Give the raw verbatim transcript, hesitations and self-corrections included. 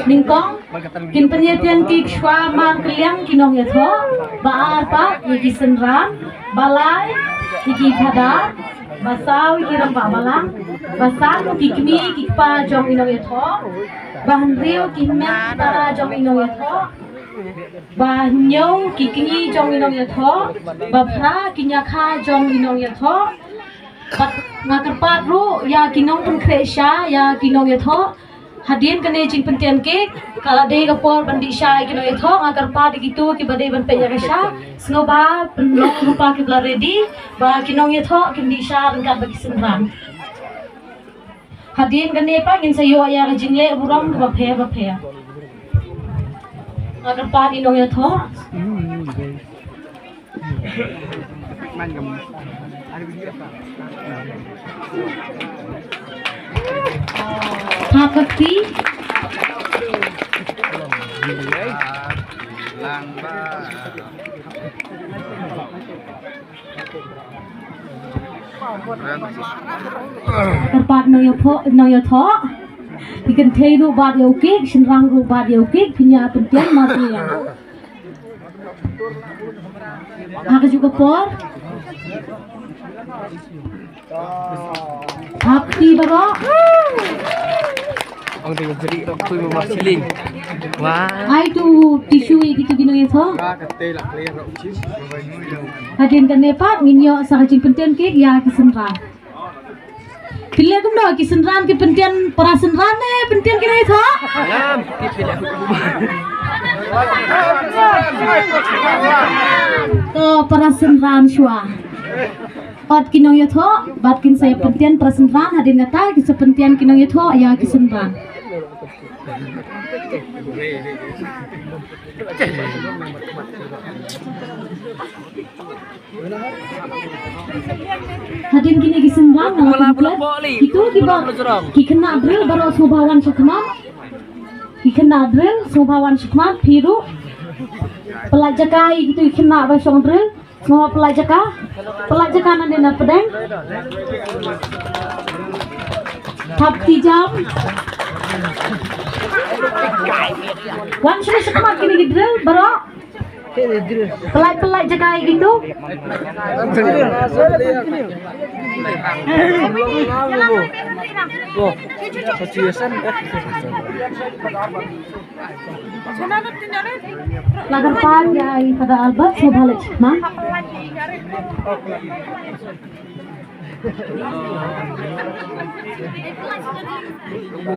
Nyngkong, kin pynïaid ïa ki shuwa markylliang ki nongïathoh. Ba ar pat ïa ki synran. Ba lai ïa ki phadar. Ba saw ïa ki rangbah balang. Ba san ki kmie ki kpa jong ki nongïathoh. Ba hynriew ki hynmen ki para jong ki nongïathoh. Ba hynñiew ki kñi jong ki nongïathoh. Ba phra ki ñiakha jong ki nongïathoh. Bad nga kyrpad ruh ïa ki nongpynkhreh sha ïa ki nongïathoh. Hadien kane jingpyntian cake, ka la dei ka por ban dih sha ïa ki nongïathoh. Nga kyrpad ïa kito kiba dei ban peit ïa ka sha, sngewbha pynlong lypa kiba la ready, ba ki nongïathoh kin dih sha ryngkat bad ki synran. Hadien kane pat ngin sa ïoh ïa ka jingleh burom kaba pher bapher. Nga kyrpad ïa ki nongïathoh. Hap ka kti. Kyrpad nongïathoh, nongïathoh. Phi kynthei ruh bat ïa u cake, shynrang ruh bat ïa u cake, phin ïa pyntian markylliang. Ha kajuh ka por. Hap kti baroh. Ong te beri rok tui mama siling. Wah. Ai tu tissue ïa kito ki nongïathoh. Hadien kane pat ngin ïoh sa ka jingpyntian cake ïa ki synran. Phi leh kumno, ki synran ki pyntian para synran ne pyntian ki nongïathoh? Ngam, ki pyntian. To para synran shuwa. Ot ki nongïathoh, bad kin sa ïa pyntian para synran, hadien kata kin sa pyntian ki nongïathoh ïa ki synran. Hadien kine ki synran nga la pynlong. Kito kiba ki khynnah drill baroh sngewbha wan sha khmat. Ki khynnah drill sngewbha wan sha khmat, phi ruh. Pynlait jaka ïa kito ki khynnah ba shong drill. Sngewbha pynlait jaka. Pynlait jaka na ne na pdeng. Hap kti jam. Wan sha khmat kine ki drill baroh. Pynlait, pynlait jaka ïa kito. La kyrpad ïa i Father Albert, sngewbha leit shim.